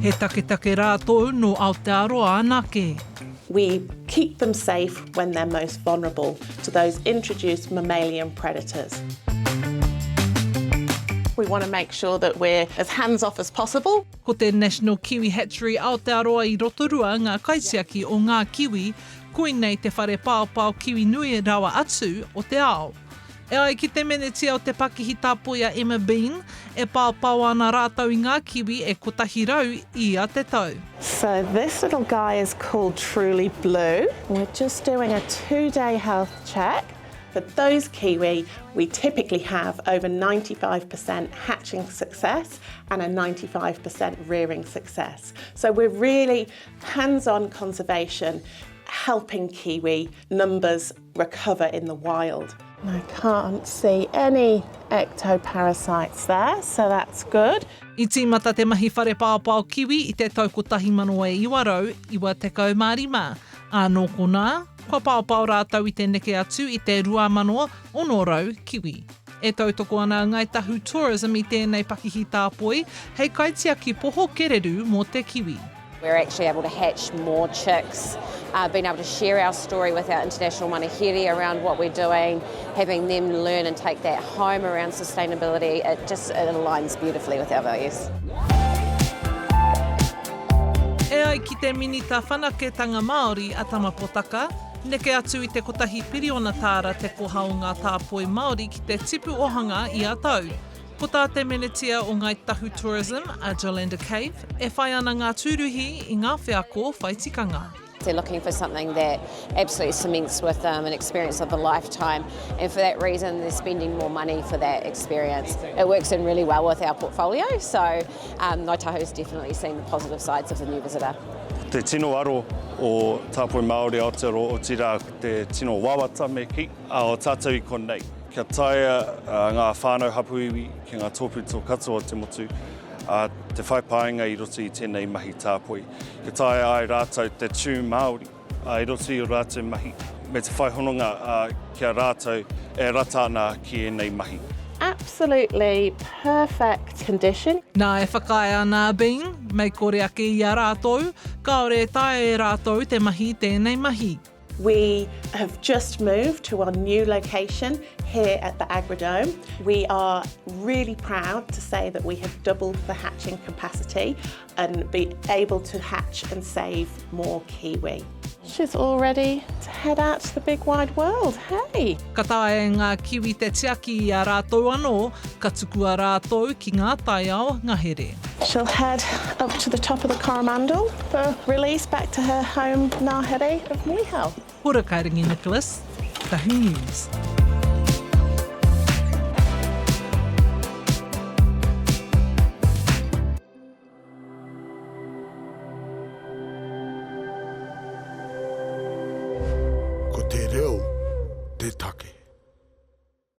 He taketake rātou nō Aotearoa anake. We keep them safe when they're most vulnerable to those introduced mammalian predators. We want to make sure that we're as hands off as possible. Ko te National Kiwi Hatchery Aotearoa i Rotorua ngā kaitiaki o ngā kiwi, koinei te whare paopao kiwi nui rawa atu o te ao. E ai ki te menetia o te pakihi tāpoi a Emma Bean, e paopao ana rātou i ngā kiwi e 100 ia te tau. So this little guy is called Truly Blue. We're just doing a two-day health check. For those kiwi, we typically have over 95% hatching success and a 95% rearing success. So we're really hands-on conservation, helping kiwi numbers recover in the wild. I can't see any ectoparasites there, so that's good. I tīmata te mahi whare paopao kiwi i te tau 1995, ā, nō konā, kua paopao rātou i te neke atu i te 2,600 kiwi. E tautoko ana a Ngāi Tahu Tourism i tēnei pakihi tāpoi hei kaitiaki poho kererū mō te kiwi. We're actually able to hatch more chicks, uh, being able to share our story with our international manuhiri around what we're doing, having them learn and take that home around sustainability, it just it aligns beautifully with our values. E ai ki te Minita Whanaketanga Māori a Tama Potaka, neke atu i te kotahi piriona tāra te koha o ngā tāpoi Māori ki te tipu ohanga ia tau. Ko tā te Menetia o Ngāi Tahu Tourism, a Jolanda Cave, e whai ana ngā tūruhi i ngā wheako whai tikanga. They're looking for something that absolutely cements with them an experience of a lifetime and for that reason they're spending more money for that experience. It works in really well with our portfolio so um, Ngāi Tahu's definitely seen the positive sides of the new visitor. Te tino aro o Tāpoi Māori Aotearoa, otirā ko te tino wawata me kī, o tātou i konei. Kia taea ngā whānau hapū iwi ki ngā tōpito katoa o te motu te whai painga i roto i tēnei mahi tāpoi. Kia taea ai rātou te tū Māori i roto i ō rātou mahi me te whai hononga ki a rātou e rata ana ki ēnei mahi. Absolutely perfect condition. Nā, e whakaae ana a Bean, mei kore ake i a rātou, kāore e taea e rātou te mahi i tēnei mahi. We have just moved to our new location here at the Agrodome. We are really proud to say that we have doubled the hatching capacity and be able to hatch and save more kiwi. She's all ready to head out to the big wide world, hey! Ka taea e ngā kiwi te tiaki i a rātou anō, ka tukua rātou ki ngā taiao ngahere. She'll head up to the top of the Coromandel for release back to her home ngahere of Moehau. Hora Kairangi Nicholas, Tahu News.